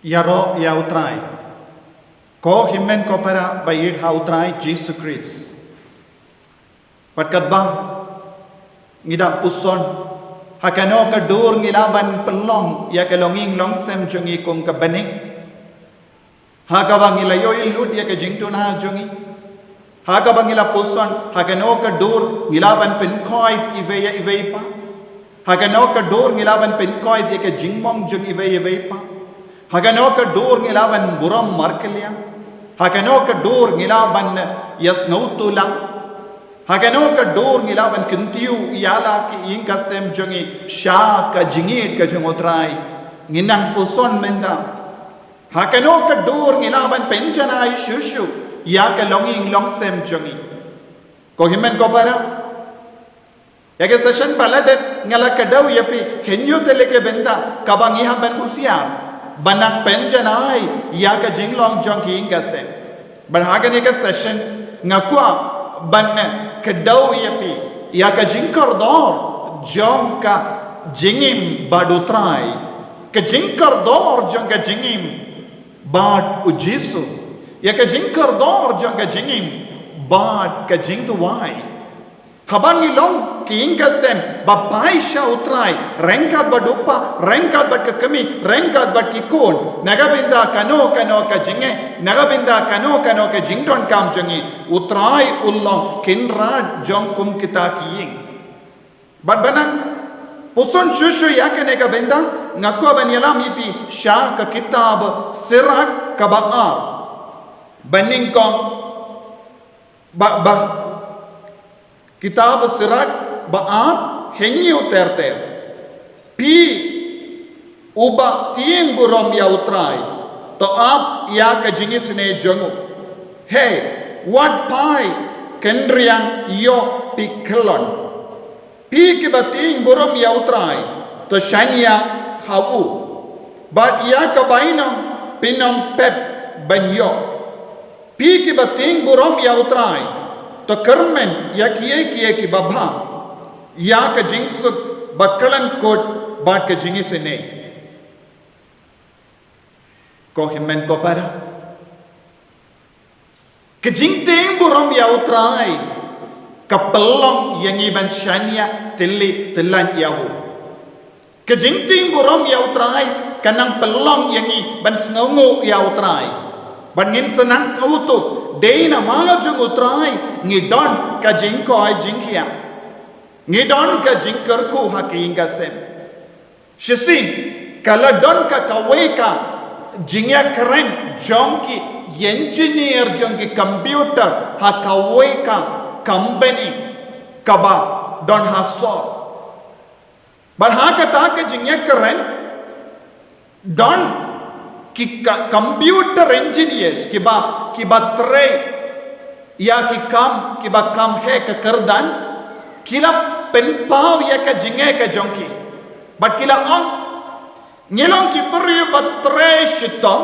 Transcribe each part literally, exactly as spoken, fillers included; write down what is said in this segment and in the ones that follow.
Ïaroh ïa U Trai. Ko hynmen ko para ba ïeit ha U Trai Jisu Khrist. Bad katba ngi dang puson ha kano ka dur ngi lah ban pynlong ïa ka longïing longsem jong ngi kum ka bneng. Ha kaba ngi la ïohi lut ïa ka jingduna jong ngi. Ha kaba ngi la puson ha kano ka dur ngi lah ban pynkhuid iwei ïa iwei pa. Ha kano ka dur ngi lah ban pynkhuid ïa ka jingmong jong iwei ïa iwei pa. Ha kano ka dur ngi lah ban burom markylliang. Ha kano ka dur ngi lah ban ïasngewthuh lang. Ha kano ka dur ngi lah ban kyntiew ïa la ki ïing ka sem jong ngi sha ka jingïeit ka jong U Trai. Ngi nang puson mynta. Ha kano ka dur ngi lah ban pynjanai shuh shuh ïa ka longïing longsem jong ngi. Ko hynmen ko para, ïa ka session ba la dep nga la kdew ïa phi hynñiew tylli ki bynta kaba ngi hap ban husiar ban nang pynjanai ïa ka jinglong jong ki ïing ka sem. Bad ha kane ka session nga kwah ban kdew ïa phi ïa ka jingkordor jong ka jingim bad U Trai. Ka jingkordor jong ka jingim bad U Jisu. Ïa ka jingkordor jong ka jingim bad ka jingduwai. Haba ngi long ki ïing ka sem ba phai sha U Trai ryngkat bad u kpa, ryngkat bad ka kmie, ryngkat bad ki khun, na ka bynta kano kano ka jingeh, na ka bynta kano kano ka jingdonkam jong ngi, U Trai u long kynrad jong kum kita ki ïing. Bad ban nang puson shuh shuh ïa kane ka bynta nga kwah ban ïalam ïa phi sha ka kitab Sirak kaba ar, ba nyngkong ba, ba, kitab Sirak ba ar, hynñiew ter ter. Phi uba tieng burom ïa U Trai, to ap ïa ka jingisynei jong u. Hei, wat phai kynriang ïoh phi khyllon. Phi kiba tieng burom ïa U Trai, to shaniah ha u. Bad ïa ka bainong phin ym pep ban ïoh. Phi kiba tieng burom ïa U Trai, to kyrmen ïa kiei kiei kiba bha, ïa ka jingsuk ba khlem kut bad ka jingisynei. Ko hynmen ko para, ka jingtieng burom ïa U Trai ka pynlong ïa ngi ban shaniah tylli tyllan ïa u. Ka jingtieng burom ïa U Trai ka nang pynlong ïa ngi ban sngewnguh ïa U Trai. Ban ngin sa nang sngewthuh, dei namar jong U Trai ngi don ka jingkoit jingkhiah, ngi don ka jingkyrkhu ha ka ïing ka sem. Shisien ka la don ka kawei ka jingïakren jong ki engineer jong ki computer ha kawei ka company kaba don ha sor. Bad ha kata ka jingïakren don ki ka-, computer engineers kiba, kiba trei ïa ki kam, kiba kam ha ka kyrdan, ki la pynpaw ïa ka jingeh ka jong ki. Bad ki la ong, ngi long ki briew ba trei shitom,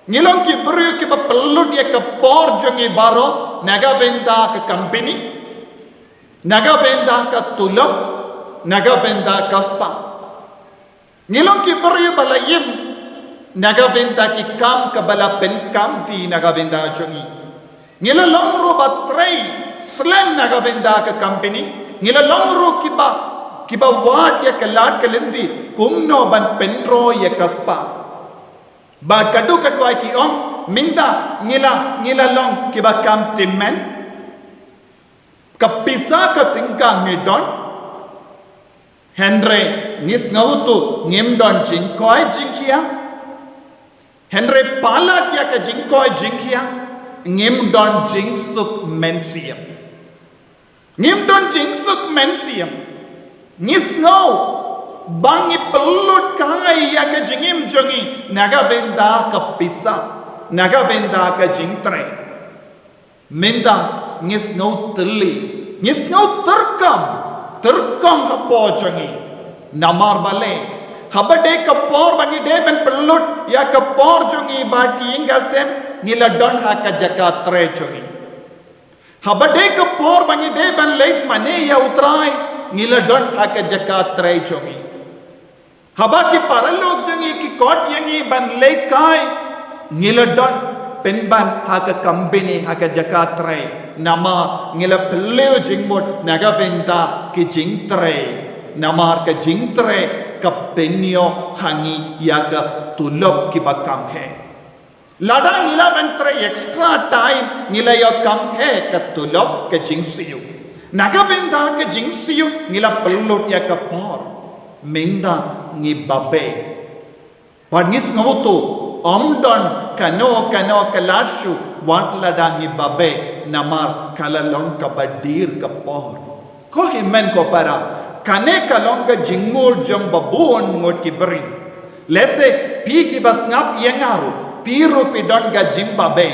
ngi long ki briew kiba pynlut ïa ka por jong ngi baroh na ka bynta ka company, na ka bynta ka tulop, na ka bynta ka spah. Ngi long ki briew ba la im na ka bynta ki kam kaba la pynkhamti na ka bynta jong ngi. Ngi la long ruh ba trei slem na ka bynta ka company. Ngi la long ruh kiba, kiba wad ïa ka lad ka lynti kumno ban pynroi ïa ka spah. Bad kato ka duwai ki ong, mynta ngi la, ngi la long kiba kham tymmen. Ka pisa ka tyngka ngi don, hynrei ngi sngewthuh ngim don jingkoit jingkhiah. Hynrei palat ïa ka jingkoit jingkhiah ngim don jingsuk mynsiem. Ngim don jingsuk mynsiem. Ngi sngew ba ngi pynlut kai ïa ka jingim jong ngi na ka bynta ka pisa, na ka bynta ka jingtrei. Mynta ngi sngew tylli, ngi sngew tyrkam, tyrkong hapoh jong ngi. Namar balei? Haba dei ka por ba ngi dei ban pynlut ïa ka por jong ngi bad ki ïing ka sem, ngi la don ha ka jaka trei jong ngi. Haba dei ka por ba ngi dei ban leit mane ïa U Trai, ngi la don ha ka jaka trei jong ngi. Haba ki paralok jong ngi ki khot ïa ngi ban lehkai, ngi la don pynban ha ka company, ha ka jaka trei. Namar ngi la pynlong jingmut na ka bynta ki jingtrei. Namar ka jingtrei ka pynïoh ha ngi ïa ka tulop kiba kham heh. Lada ngi la ban trei extra time, ngi la ïoh kham heh ka tulop, ka jingsiew. Na ka bynta ka jingsiew ngi la pynlut ïa ka por. Mynta ngi babe. Wat ngi sngewthuh, ym don kano kano ka lad shuh wat lada ngi babe, namar ka la long kaba dier ka por. Ko hynmen ko para, kane ka long ka jingngeit jong ba bun ngut ki briew. Lehse phi kiba sngap ïa nga ruh, phi ruh phi don ka jingbabe.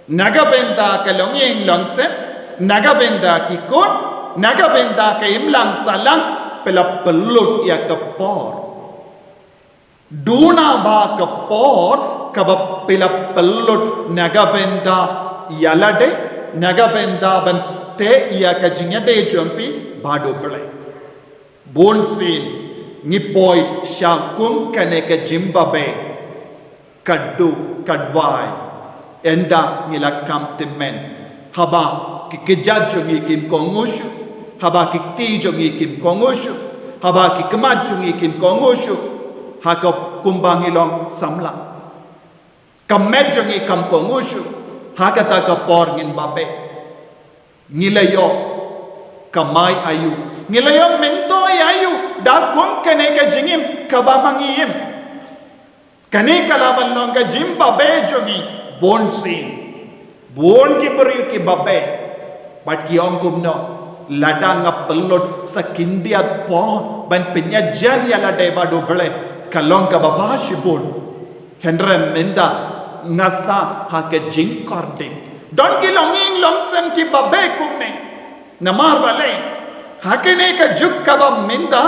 Na ka bynta ka longïing longsem, na ka bynta ki khun, na ka bynta ka imlang sahlang, phi la pynlut ïa ka por. Duna ba ka por kaba phi la pynlut na ka bynta ïa lade, na ka bynta ban teh ïa ka jingïadei jong phi bad U Blei. Bunsien ngi poi sha kum kane ka jingbabe, ka duk ka dwai. Ynda ngi la kham tymmen, haba ki kjat jong ngi kim kohnguh shuh, haba ki kti jong ngi kim kohnguh shuh, haba ki khmat jong ngi kim kohnguh shuh, ha ka kumba ngi long samla. Ka met jong ngi kam kohnguh shuh, ha kata ka por ngin babe. Ngi la ïoh kamai aïu, ngi la ïoh myntoi aïu da kum kane ka jingim kaba ma ngi im. Kane ka la ban long ka jingbabe jong ngi. Bunsien bun ki briew ki babe bad ki ong kumno, lada nga pynlut sa khyndiat por ban pynïajan ïa lade bad U Blei, ka long kaba bha shibun. Hynrei mynta nga sah ha ka jingkordit. Don ki longïing longsem ki babe kumne. Namar balei? Ha kane ka juk kaba mynta,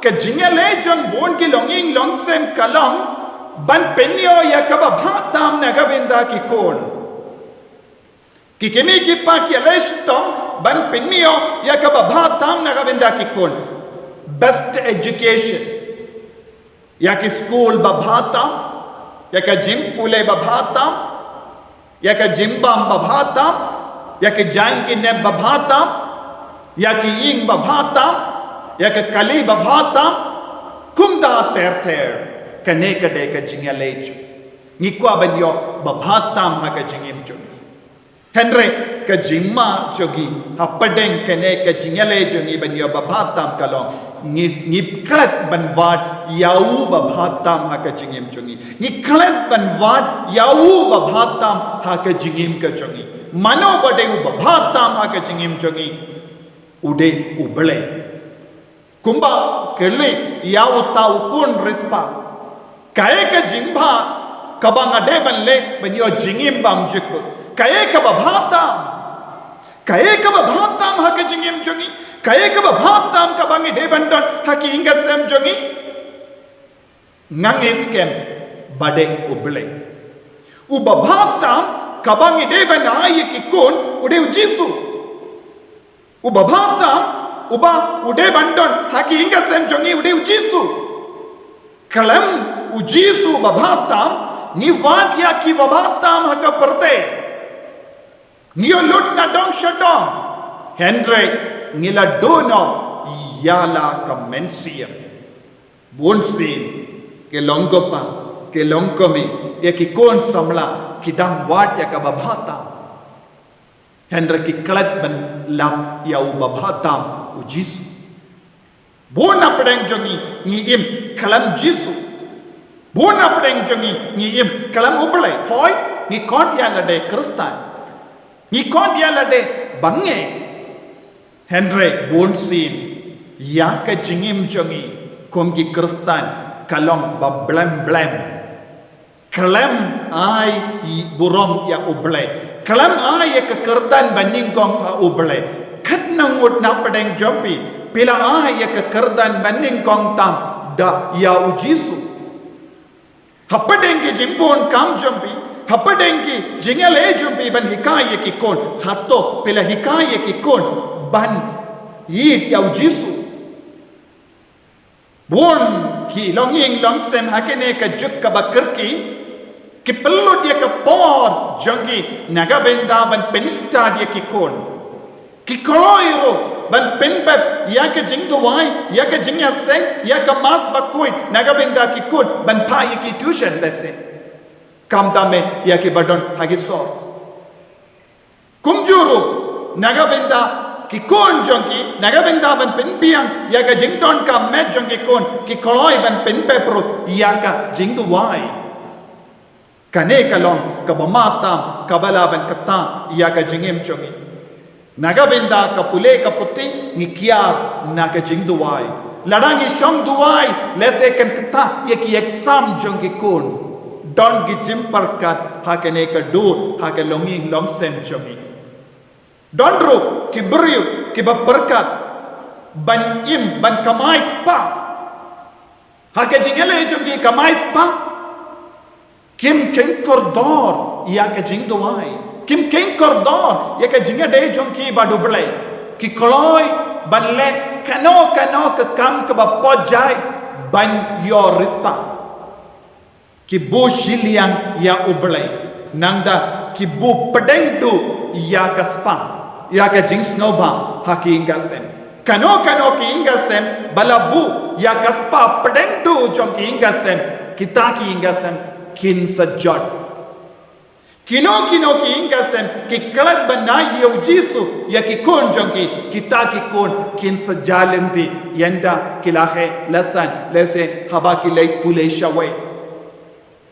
ka jingïaleh jong bun ki longïing longsem ka long ban pynïoh ïa kaba bha tam na ka bynta ki khun. Ki kmie ki kpa ki ïaleh shitom ban pynïoh ïa kaba bha tam na ka bynta ki khun. Best education. Ïa ki skul ba bha tam, ïa ka jingpule ba bha tam, ïa ka jingbam ba bha tam, ïa ki jaiñ ki nep ba bha tam, ïa ki ïing ba bha tam, ïa ka kali ba bha tam. Kumta ter ter. Kane ka dei ka jingïaleh jong ngi. Ngi kwah ban ïoh ba bha tam ha ka jingim jong ngi. Hynrei ka jingma jong ngi hapdeng kane ka jingïaleh jong ngi ban ïoh ba bha tam ka long, ngi, ngi klet ban wad ïa u ba bha tam ha ka jingim jong ngi. Ngi klet ban wad ïa u ba bha tam ha ka jingim ka jong ngi. Mano ba dei u ba bha tam ha ka jingim jong ngi? U dei U Blei. Kumba kylli ïa uta u khun Rizpah, kaei ka jingbha kaba nga dei ban leh ban ïoh jingim bymjukut? Kaei kaba bha tam? Kaei kaba bha tam ha ka jingim jong ngi? Kaei kaba bha tam kaba ngi dei ban don ha ki ïing ki sem jong ngi? Nga ngeit skhem ba dei U Blei. U ba bha tam kaba ngi dei ban ai ïa ki khun u dei U Jisu. U ba bha tam uba u dei ban don ha ki ïing ki sem jong ngi u dei U Jisu. Khlem U Jisu ba bha tam, ngi wad ïa ki ba bha tam ha ka pyrthei. Ngi ïoh lut na dong sha dong. Hynrei ngi la duh noh ïa la ka mynsiem. Bunsien ki long kpa, ki long kmie, ïa ki khun samla ki dang wad ïa kaba bha tam. Hynrei ki klet ban lap ïa u ba bha tam, U Jisu. Bun na pdeng jong ngi ngi im khlem Jisu. Bun na pdeng jong ngi ngi im khlem U Blei. Hooid, ngi khot ïa lade Khristan. Ngi khot ïa lade bangeit. Hynrei bunsien ïa ka jingim jong ngi kum ki Khristan ka long ba blem blem. Khlem ai burom ïa U Blei, khlem ai ïa ka kyrdan ba nyngkong ha U Blei. Katno ngut na pdeng jong phi, phi la ai ïa ka kyrdan ba nyngkong tam da ïa U Jisu? Hapdeng ki jingbun kam jong phi, hapdeng ki jingïaleh jong phi ban hikai ïa ki khun, hato phi la hikai ïa ki khun ban ïeit ïa U Jisu? Bun ki longïing longsem ha kane ka juk kaba kyrkieh, ki pynlut ïa ka por jong ki na ka bynta ban pynstad ïa ki khun. Ki kloi ruh ban pynbeit ïa ka jingduwai, ïa ka jingïaseng, ïa ka Mass bakhuid na ka bynta ki khun, ban phah ïa ki tuition lehse. Khamtam eh ïa kiba don ha ki sor. Kumjuh ruh na ka bynta ki khun jong ki, na ka bynta ban pynbiang ïa ka jingdonkam met jong ki khun, ki kloi ban pynbeit ruh ïa ka jingduwai. Kane ka long kaba mad tam kaba lah ban ktah ïa ka jingim jong ngi. Na ka bynta ka pule ka puthi, ngi kiar na ka jingduwai. Lada ngi shong duwai, lehse kan ktah ïa ki exam jong ki khun. Don ki jingpyrkhat ha kane ka dur ha ka longïing longsem jong ngi. Don ruh ki briew kiba pyrkhat ban im, ban kamai spah. Ha ka jingïaleh jong ki kamai spah, kim kheiñ kordor ïa ka jingduwai, kim kheiñ kordor ïa ka jingïadei jong ki bad U Blei. Ki kloi ban leh kano kano ka kam kaba poi jai ban ïoh riewspah. Ki buh shiliang ïa U Blei, nangta ki buh pdeng duh ïa ka spah, ïa ka jingsngewbha ha ki ïing ka sem. Kano kano ki ïing ka sem ba la buh ïa ka spah pdeng duh jong ki ïing ka sem, kita ki ïing ka sem kin sa jot. Kino kino ki ïing ka sem ki klet ban ai ïa U Jisu ïa ki khun jong ki, kita ki khun kin sa jah lynti ynda ki la heh la san, lehse haba ki leit pule shawei.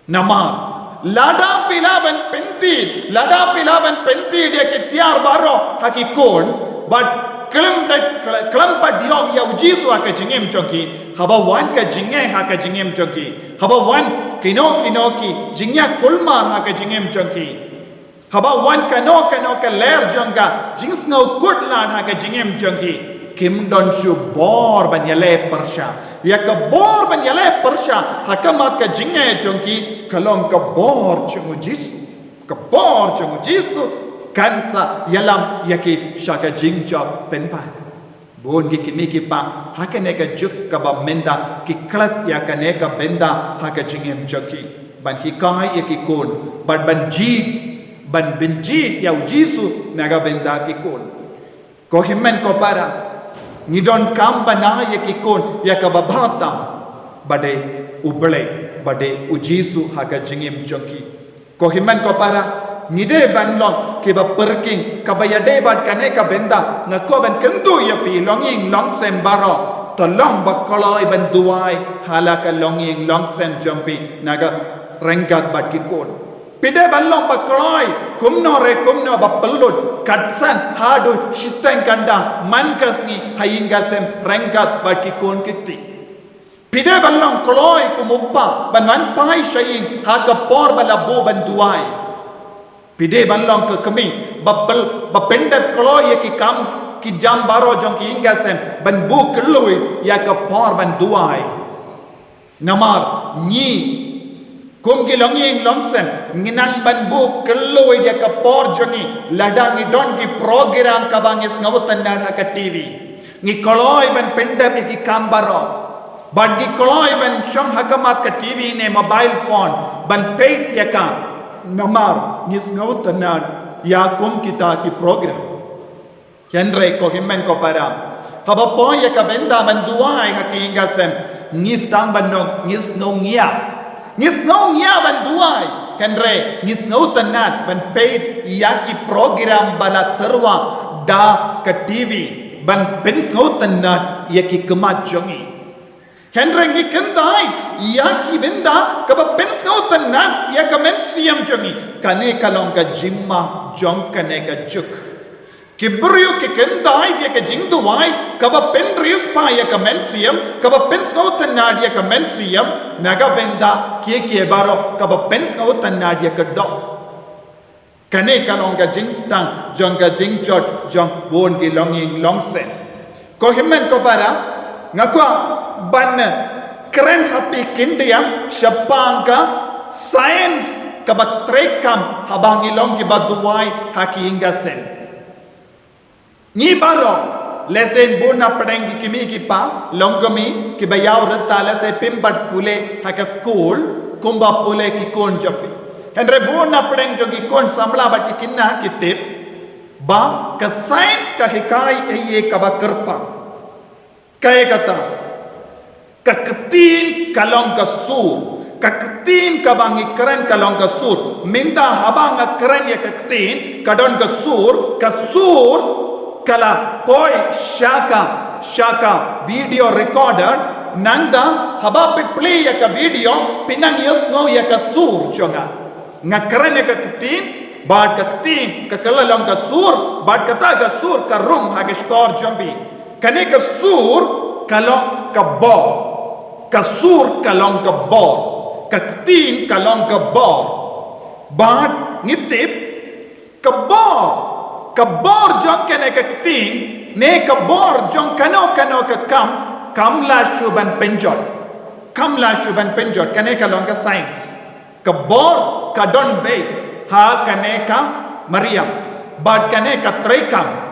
Namar lada phi lah ban pyntied, lada phi lah ban pyntied ïa ki tiar baroh ha ki khun, bad khlem pat, khlem pat ïoh ïa U Jisu ha ka jingim jong ki, haba wan ka jingeh ha ka jingim jong ki, haba wan kino kino ki jingïakulmar ha ka jingim jong ki, haba wan kano kano ka lyer jong ka jingsngew kut lad ha ka jingim jong ki, kim don shuh bor ban ïaleh pyrshah. Ïa ka bor ban ïaleh pyrshah ha khmat ka jingeh jong ki ka long ka bor jong U Jisu. Ka bor jong U Jisu kan sa ïalam ïa ki sha ka jingjop pynban. Bun ki kmie ki kpa ha kane ka juk kaba mynta ki klet ïa kane ka bynta ha ka jingim jong ki, ban hikai ïa ki khun, ban, ban jied, ban pynjied ïa U Jisu na ka bynta ki khun. Ko hynmen ko para, ngi donkam ban ai ïa ki khun ïa kaba bha tam, ba dei U Blei, ba dei U Jisu ha ka jingim jong ki. Ko hynmen ko para, ngi dei ban long kiba pyrkhing, kaba ïadei bad kane ka bynta. Nga kwah ban kyntu ïa phi longïing longsem baroh, to long ba kloi ban duwai ha la ka longïing longsem jong phi na ka ryngkat bad ki khun. Phi dei ban long ba kloi kumno re kumno ba pynlut, katsan haduh shiteng ka ynda man ka sngi ha ïing ka sem ryngkat bad ki khun ki kti. Phi dei ban long kloi kum u kpa ban wan phai sha ïing ha ka por ba la buh ban duwai. Phi dei ban long ka kmie ba pyn, ba pyndep kloi ïa ki kam ki jam baroh jong ki ïing ka sem, ban buh kylluid ïa ka por ban duwai. Namar ngi kum ki longïing longsem, ngi nang ban buh kylluid ïa ka por jong ngi lada ngi don ki program kaba ngi sngewtynnat ha ka T V. Ngi kloi ban pyndep ïa ki kam baroh, bad ngi kloi ban shong ha khmat ka T V ne mobile phone ban peit ïa ka, namar ngi sngewtynnat ïa kum kita ki program. Hynrei ko hynmen ko para, haba poi ïa ka bynta ban duwai ha ki ïing ka sem, ngi sdang ban ong ngi sngew ngiah. Ngi sngew ngiah ban duwai, hynrei ngi sngewtynnat ban peit ïa ki program ba la tyrwa da ka T V, ban pynsngewtynnat ïa ki khmat jong ngi. Hynrei ngi kyntait ïa ki bynta kaba pynsngewtynnat ïa ka mynsiem jong ngi. Kane ka long ka jingma jong kane ka juk. Ki briew ki kyntait ïa ka jingduwai kaba pynriewspah ïa ka mynsiem, kaba pynsngewtynnat ïa ka mynsiem, na ka bynta kiei kiei baroh kaba pynsngewtynnat ïa ka doh. Kane ka long ka jingsdang jong ka jingjot jong bun ki longïing longsem. Ko hynmen ko para, nga kwah ban kren ha phi khyndiat shaphang ka science kaba treikam haba ngi long kiba duwai ha ki ïing ka sem. Ngi baroh Lehse bun na pdeng ki kmie ki kpa, long kmie, kiba ïaw rta lehse phim pat pule ha ka skul, kumba pule ki khun jong phi. Hynrei bun na pdeng jong ki khun samla bad ki khynnah ki tip, ba ka science ka hikai ei ei kaba kyrpang. Kaei kata? Ka ktien ka long ka sur. Ka ktien kaba ngi kren ka long ka sur. Mynta haba nga kren ïa ka ktien, ka don ka sur, ka sur ka la poi sha ka, sha ka video recorder, nangta haba phi play ïa ka video, phin nang ïohsngew ïa ka sur jong nga. Nga kren ïa ka ktien, bad ka ktien ka kylla long ka sur, bad kata ka sur ka rung ha ka shkor jong phi. Kane ka sur ka long ka bor. Ka sur ka long ka bor. Ka ktien ka long ka bor. Bad ngi tip ka bor, ka bor jong kane ka ktien, ne ka bor jong kano kano ka kam, kam lah shuh ban pynjot. Kam lah shuh ban pynjot, kane ka long ka science. Ka bor ka don beit ha kane ka mariang bad kane ka treikam.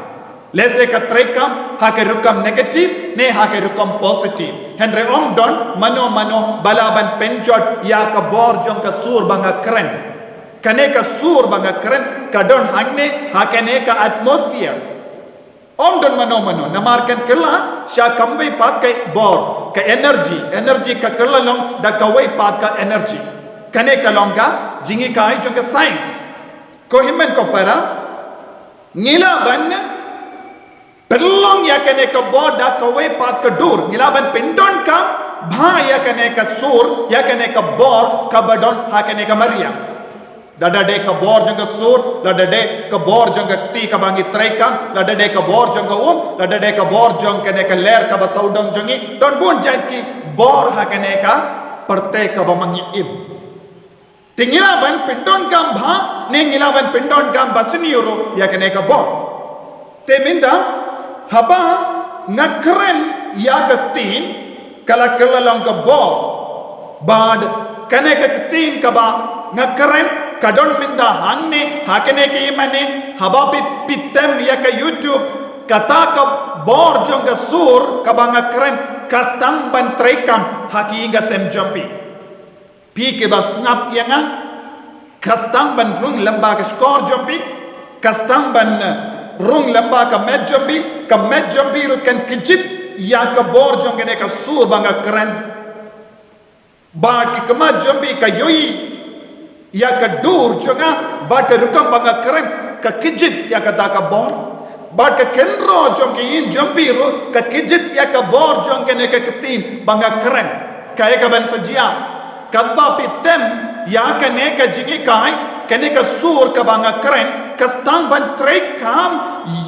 Lehse ka treikam ha ka rukom negative ne ha ka rukom positive. Hynrei ym don mano mano ba lah ban pynjot ïa ka bor jong ka sur ba nga kren. Kane ka sur ba nga kren ka don hangne ha kane ka atmosphere. Ym don mano mano, namar kan kylla sha kawei pat ka bor, ka energy, energy ka kylla long da kawei pat ka energy. Kane ka long ka jinghikai jong ka science. Ko hynmen ko para, ngi lah ban pynlong ïa kane ka bor da kawei pat ka dur, ngi lah ban pyndonkam bha ïa kane ka sur, ïa kane ka bor kaba don ha kane ka mariang. Lada dei ka bor jong ka sur, lada dei ka bor jong ka kti kaba ngi treikam, lada dei ka bor jong ka um, lada dei ka bor jong kane ka lyer kaba sawdong jong ngi, don bun jait ki bor ha kane ka pyrthei kaba ma ngi im. Te ngi lah ban pyndonkam bha, ne ngi lah ban pyndonkam ba sniew ruh ïa kane ka bor. Te mynta haba nga kren ïa ka ktien, ka la kylla long ka bor. Bad kane ka ktien kaba nga kren ka don mynta hangne ha kane ka ïing mane, haba phi, phi tem ïa ka YouTube, kata ka bor jong ka sur kaba nga kren ka sdang ban treikam ha ki ïing ka sem jong phi. Phi kiba sngap ïa nga, ka sdang ban rung lyngba ka shkor jong phi, ka sdang ban, eh, rung lyngba ka met jong phi, ka met jong phi ruh kan kjit ïa ka bor jong kane ka sur ba nga kren. Bad ki khmat jong phi ka ïohi ïa ka dur jong nga, bad ka rukom ba nga kren ka kjit ïa kata ka bor. Bad ka kynroh jong ki ïing jong phi ruh ka kjit ïa ka bor jong kane ka ktien ba nga kren. Kaei kaban sa jia? Katba phi tem ïa kane ka jinghikai, kane ka sur kaba nga kren ka sdang ban treikam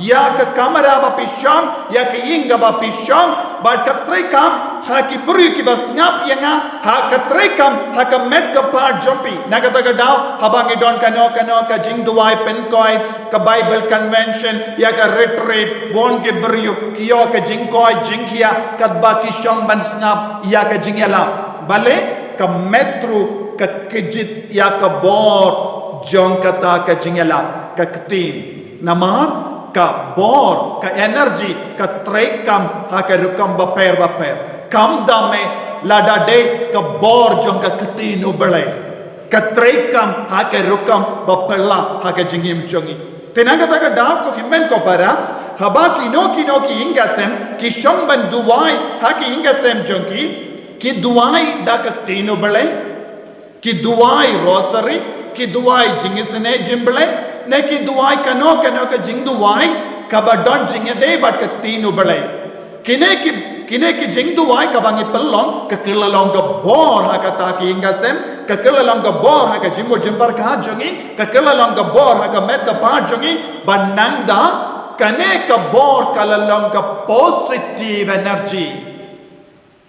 ïa ka kamra ba phi shong, ïa ka ïing kaba phi shong, bad ka treikam ha ki briew kiba sngap ïa nga, ha ka treikam ha ka met ka phad jong phi. Na kata ka daw haba ngi don kano kano ka jingduwai pynkhiah, ka Bible convention, ïa ka retreat, bun ki briew ki ïoh ka jingkhiah jingkhiah katba ki shong ban sngap ïa ka jingïalap. Balei? Ka met ruh ka kjit ïa ka bor jong kata ka jingïalap, ka ktien. Namar ka bor, ka energy ka treikam ha ka rukom bapher bapher. Kam dei lada dei ka bor jong ka ktien U Blei, ka treikam ha ka rukom bapher la ha ka jingim jong ngi. Te na kata ka daw ko hynmen ko para, haba kino kino ki ïing ka sem ki shong ban duwai ha ki ïing ka sem jong ki, ki duwai da ka ktien U Blei, ki duwai rosary, ki duwai jingisynei jong U Blei, ne ki duwai kano kano ka jingduwai kaba don jingïadei bad ka ktien U Blei. Kine ki, kine ki jingduwai kaba ngi pynlong ka kylla long ka bor ha kata ka ïing ka sem, ka kylla long ka bor ha ka jingmut jingpyrkhat jong ngi, ka kylla long ka bor ha ka met ka phad jong ngi, bad nangta kane ka bor ka la long ka positive energy.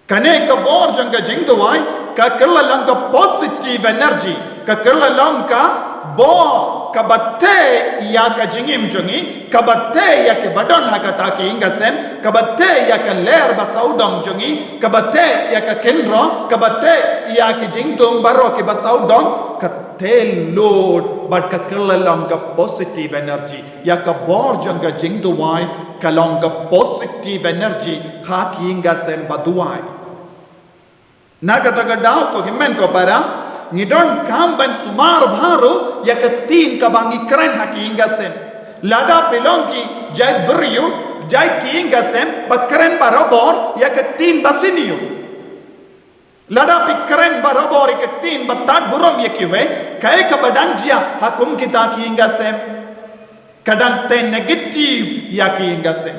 Kane ka bor jong ka jingduwai ka kylla long ka positive energy, ka kylla long ka bor kaba tei ïa ka jingim jong ngi, kaba tei ïa kiba don ha kata ka ïing ka sem, kaba tei ïa ka lyer ba sawdong jong ngi, kaba tei ïa ka kynroh, kaba tei ïa ki jingdum baroh kiba sawdong, ka te lut bad ka kylla long ka positive energy. Ïa ka bor jong ka jingduwai ka long ka positive energy ha ki ïing ki sem ba duwai. Na kata ka daw ko hynmen ko para, ngi donkam ban sumar bha ruh ïa ka ktien kaba ngi kren ha ki ïing ki sem. Lada phi long ki jait briew, jait ki ïing ki sem ba kren barabor ïa ka ktien ba sniew. Lada phi kren barabor ïa ka ktien ba tad burom ïa kiwei, kaei kaba dang jia ha kum kita ki ïing ki sem? Ka dang tei negative ïa ki ïing ki sem.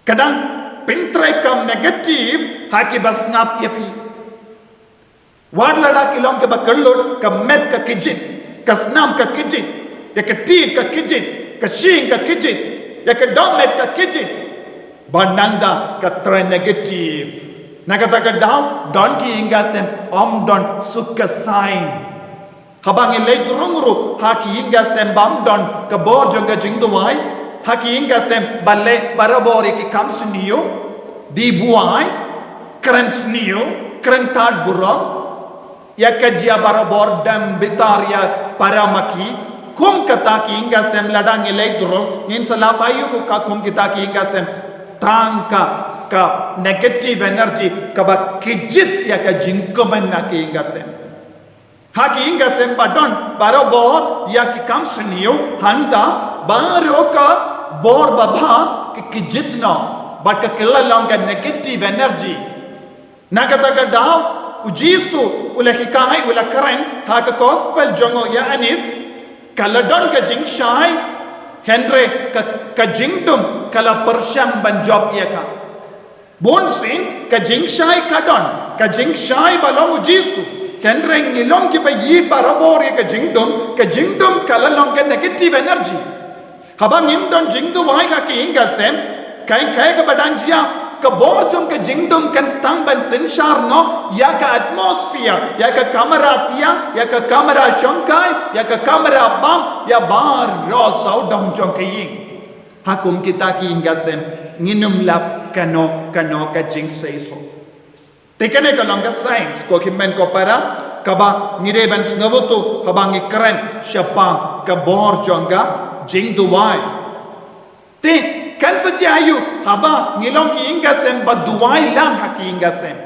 Ka dang pyntreikam negative ha kiba sngap ïa phi. Wat lada ki long kiba kyllut, ka met ka kjit, ka snam ka kjit, ïa ka tied ka kjit, ka shyieng ka kjit, ïa ka dohmet ka kjit. Ba nangta ka trei negative. Na kata ka daw, don ki ïing ki sem ym don suk ka sign. Haba ngi leit rung ruh ha ki ïing ki sem bym don ka bor jong ka jingduwai, ha ki ïing ki sem ba leh barabor ïa ki kam sniew, die buaid, kren sniew, kren tad burom, ïa ka jia barabor dem bitar ïa para ma ki, kum kata ki ïing ki sem lada ngi leit rung, ngin sa lah ban ïoh ka kum kita ki ïing ki sem tang ka, ka negative energy kaba kjit ïa ka jingkmen na ki ïing ki sem. Ha ki ïing ki sem ba don barabor ïa ki kam sniew, hangta baroh ka bor babha ka kjit noh bad ka kylla long ka negative energy. Na kata ka daw, u Jisu u la hikai, u la kren ha ka gospel jong u Ïoannis, ka la don ka jingshai, hynrei ka, ka jingdum ka la pyrshang ban jop ïa ka. Bunsien ka jingshai ka don, ka jingshai ba long u Jisu. Hynrei ngi long kiba ïeit barabor ïa ka jingdum, ka jingdum ka la long ka negative energy. Haba ngim don jingduwai ha ki ïing ki sem, kaei kaei kaba dang jia, ka bor jong ka jingdum kan sdang ban synshar noh ïa ka atmosphere, ïa ka kamra thiah, ïa ka kamra shongkai, ïa ka kamra bam, ïa baroh sawdong jong ka ïing. Ha kum kita ki ïing ki sem, ngin ym lap kano kano ka jingseisoh. Te kane ka long ka signs ko hynmen ko para, kaba ngi dei ban sngewthuh haba ngi kren shaphang ka bor jong ka jingduwai. Te kan sa jia aïu haba ngi long ki ïing ki sem ba duwai lang ha ki ïing ki sem?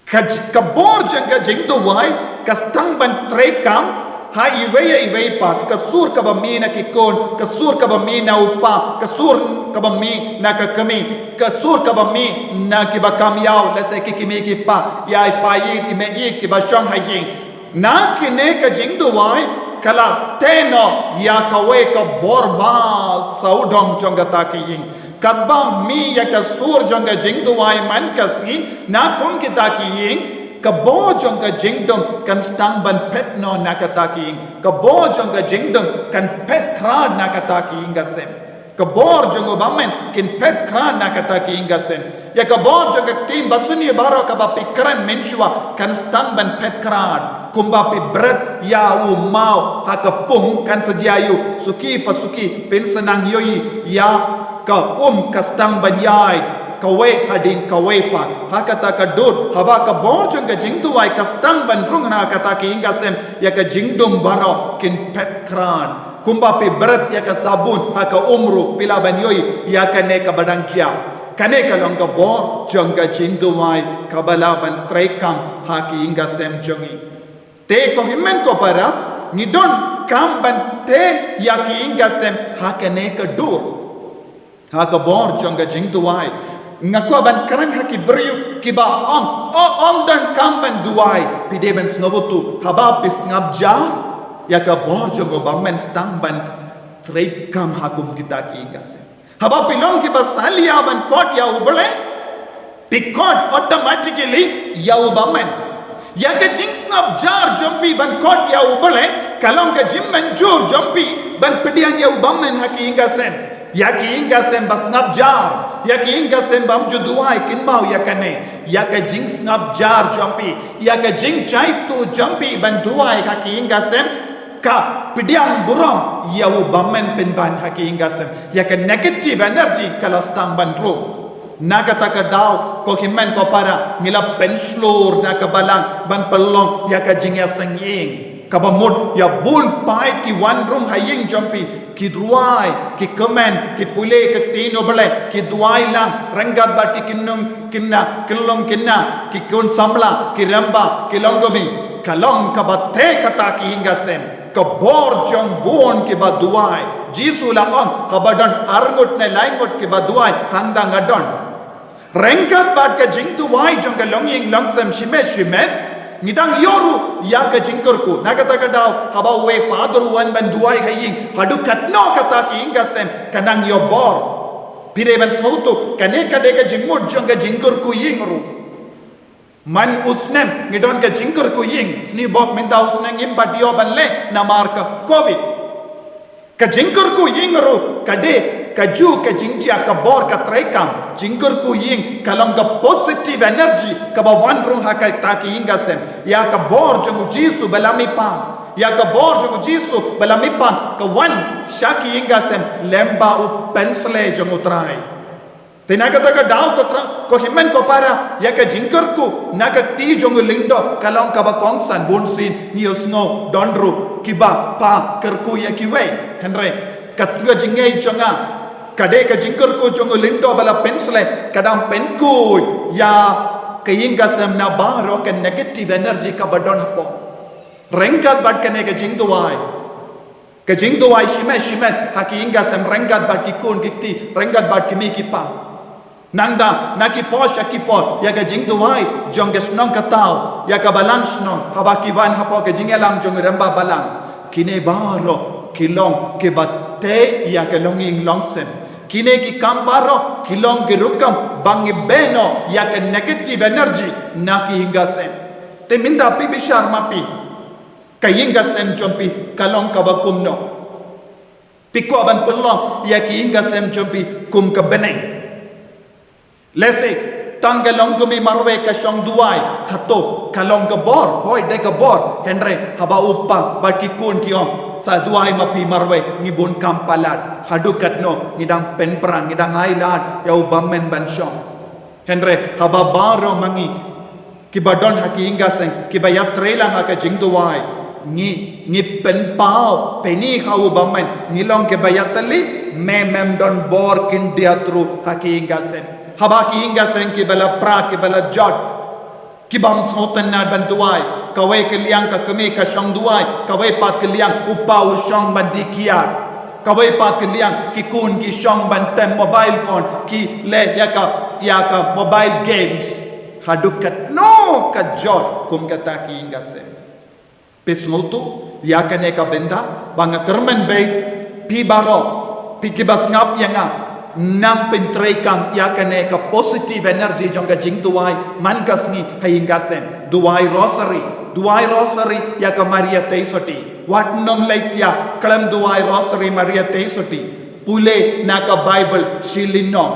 Ka j-, ka bor jong ka jingduwai ka sdang ban treikam ha iwei ïa iwei pat, ka sur kaba mih na ki khun, ka sur kaba mih na u kpa, ka sur kaba mih na ka kmie, ka sur kaba mih na kiba kam ïaw, lehse ki kmie ki kpa, ïa i pa ïeit i mei ïeit kiba shong ha ïing. Na kine ka jingduwai ka la tei noh ïa kawei ka bor ba sawdong jong kata ka ïing. Katba mih ïa ka sur jong ka jingduwai man ka sngi, na kum kita ki ïing, ka bor jong ka jingdum kan sdang ban phet noh na kata ki ïing. Ka bor jong ka jingdum kan phet khrad na kata ki ïing ki sem. Ka bor jong u bymman kin phet khrad na kata ki ïing ki sem. Ïa ka bor jong ka ktien ba sniew baroh kaba phi kren mynshuwa kan sdang ban phet khrad. Kumba phi bret ïa u maw ha ka pung, kan sa jia aïu, suki pa suki, phin sa nang ïohi ïa ka um ka sdang ban ïaid kawei hadien kawei pat. Ha kata ka dud, haba ka bor jong ka jingduwai ka sdang ban rung na kata ki ïing ki sem, ïa ka jingdum baroh kin phet khrad. Kumba phi bret ïa ka sabun ha ka um ruh phi lah ban ïohi ïa kane kaba dang jia. Kane ka long ka bor jong ka jingduwai kaba lah ban treikam ha ki ïing ki sem jong ngi. Te ko hynmen ko para, ngi donkam ban tei ïa ki ïing ki sem ha kane ka dur. Ha ka bor jong ka jingduwai. Nga kwah ban kren ha ki briew kiba ong, o, ong donkam ban duwai. Phi dei ban sngewthuh, haba phi sngap jar, ïa ka bor jong u bymman sdang ban treikam ha kum kita ki ïing ki sem. Haba phi long kiba salia ban khot ïa U Blei, phi khot automatically ïa u bymman. Ïa ka jingsngap jar jong phi ban khot ïa U Blei ka long ka jingmynjur jong phi ban pdiang ïa u bymman ha ki ïing ki sem. Ïa ki ïing ki sem ba sngap jar, ïa ki ïing ki sem bym ju duwai, kin maw ïa kane. Ïa ka jingsngap jar jong phi, ïa ka jingjaitu jong phi ban duwai ha ki ïing ki sem, ka pdiang burom ïa u bymman pynban ha ki ïing ki sem. Ïa ka negative energy ka la sdang ban rung. Na kata ka daw, ko hynmen ko para, ngi la pynshlur na ka balang ban pynlong ïa ka jingïaseng ïing kaba mut ïa bun paid ki wan rung ha ïing jong phi, ki duwai, ki kmen, ki pule ka ktien U Blei, ki duwai lang ryngkat bad ki khynnah, khynnah, ki long khynnah, ki khun samla, ki rangbah, ki long kmie. Ka long kaba teh kata ki ïing ka sem. Ka bor jong bun kiba duwai. Jisu la ong, haba don arngut ne laingut kiba duwai, hangta nga don. Ryngkat bad ka jingduwai jong ka longïing longsem shimet shimet, ngi dang ïoh ruh ïa ka jingkyrkhu. Na kata ka daw, haba uwei u father u wan ban duwai ha ïing, haduh katno kata ki ïing ka sem ka nang ïoh bor. Phi dei ban sngewthuh, kane ka dei ka jingmut jong ka jingkyrkhu ïing ruh. Man u snem ngi don ka jingkyrkhu ïing, sniewbok mynta u snem ngim pat ïoh ban leh namar ka covid. Ka jingkyrkhu ïing ruh ka dei kajuh ka jingjia, ka bor ka treikam. Jingkyrkhu ïing ka long ka positive energy kaba wan rung ha kata ki ïing ka sem. Ïa ka bor jong U Jisu ba la mihpat, ïa ka bor jong U Jisu ba la mihpat ka wan sha ki ïing ka sem lem bad u pynshlei jong U Trai. Te na kata ka daw, ko trai, ko hynmen ko para, ïa ka jingkyrkhu na ka kti jong u lyngdoh ka long kaba kongsan. Bunsien ngi ïohsngew don ruh kiba pha kyrkhu ïa kiwei. Hynrei katkum ka jingngeit jong nga, ka dei ka jingkyrkhu jong u lyngdoh ba la pynshlei, ka dang pynkhuid ïa ka ïing ka sem na baroh ka negative energy kaba don hapoh. Ryngkat bad kane ka jingduwai, ka jingduwai shimet shimet ha ki ïing ka sem ryngkat bad ki khun ki kti, ryngkat bad ki kmie ki kpa. Nangta na ki por sha ki por, ïa ka jingduwai jong ka shnong ka thaw, ïa ka balang shnong, haba ki wan hapoh ka jingïalam jong u rangbah balang. Kine baroh ki long kiba teh ïa ka longïing longsem. Kine ki kam baroh ki long ki rukom ba ngi beh noh ïa ka negative energy na ki ïing ka sem. Te mynta phi bishar ma phi, ka ïing ka sem jong phi ka long kaba kumno? Phi kwah ban pynlong ïa ki ïing ka sem jong phi kum ka bneng? Lehse tang ka longkmie marwei ka shong duwai, hato ka long ka bor? Hooid, dei ka bor. Hynrei haba u kpa bad ki khun ki ong, sa duwai ma phi marwei, ngi bun kam palat, haduh katno ngi dang pynpra, ngi dang ailad ïa u bymmen ban shong? Hynrei haba baroh ma ngi kiba don ha ki ïing ka sem kiba ïatrei lang ha ka jingduwai, ngi, ngi pynpaw pyni ha u bymmen, ngi long kiba ïatylli, mem, mem don bor khyndiat ruh ha ki ïing ka sem. Haba ki ïing ka sem kiba la pra, kiba la jot, ki bym sngewtynnad ban duwai. Kawei ka liang ka kmie ka shong duwai, kawei pat ka liang u kpa u shong ban die kiad. Kawei pat ka liang ki khun ki shong ban tem mobile phone, ki leh ïa ka, ïa ka mobile games. Haduh katno ka jot kum kata ki ïing ka sem? Phi sngewthuh ïa kane ka bynta ba nga kyrmen bha, phi baroh, phi kiba sngap ïa nga, nang pyntreikam ïa kane ka positive energy jong ka jingduwai man ka sngi ha ïing ka sem. Duwai rosary, duwai rosary ïa ka Maria Theisotti. Wat nym leit ïa khlem duwai rosary Maria Theisotti. Pule na ka Bible shi lynnong.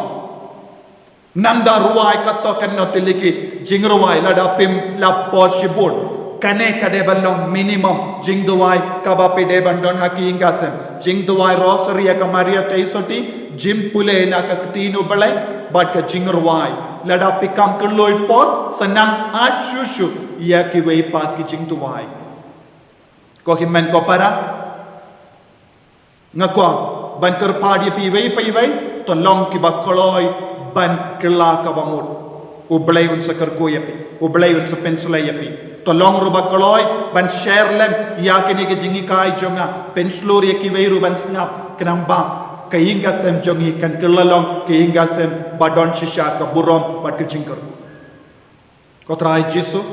Nang da rwai katto katno tylli ki jingrwai lada phim la poi shibun. Kane ka dei ban long minimum jingduwai kaba phi dei ban don ha ki ïing ka sem. Jingduwai rosary ïa ka Maria Theisotti, jingpule na ka ktien U Blei, bad ka jingrwai. Lada phi kam kylluid por, sa nang add shuh shuh ïa kiwei pat ki jingduwai. Ko hynmen ko para, nga kwah ban kyrpad ïa phi iwei pa iwei, to long kiba kloi ban kylla kaba mut. U Blei un sa kyrkhu ïa phi, U Blei un sa pynshlei ïa phi. To long ruh ba kloi ban share lem ïa kine ki jinghikai jong nga, pynshlur ïa kiwei ruh ban sngap, khnang ba ka ïing ka sem jong ngi kan kylla long ka ïing ka sem ba don shisha ka burom bad ka jingkyrkhu. Ko Trai Jisu,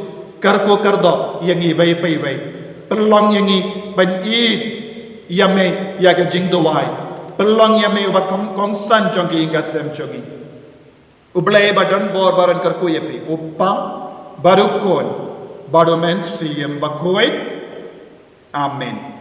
kyrkhu kyrdoh ïa ngi iwei pa iwei. Pynlong ïa ngi ban ïeit ïa me ïa ka jingduwai. Pynlong ïa me uba kong, kongsan jong ka ïing ka sem jong ngi. U Blei ba don bor, ba don kyrkhu ïa phi, U Kpa, bad U Khun, bad U Mynsiem Bakhuid. Amen.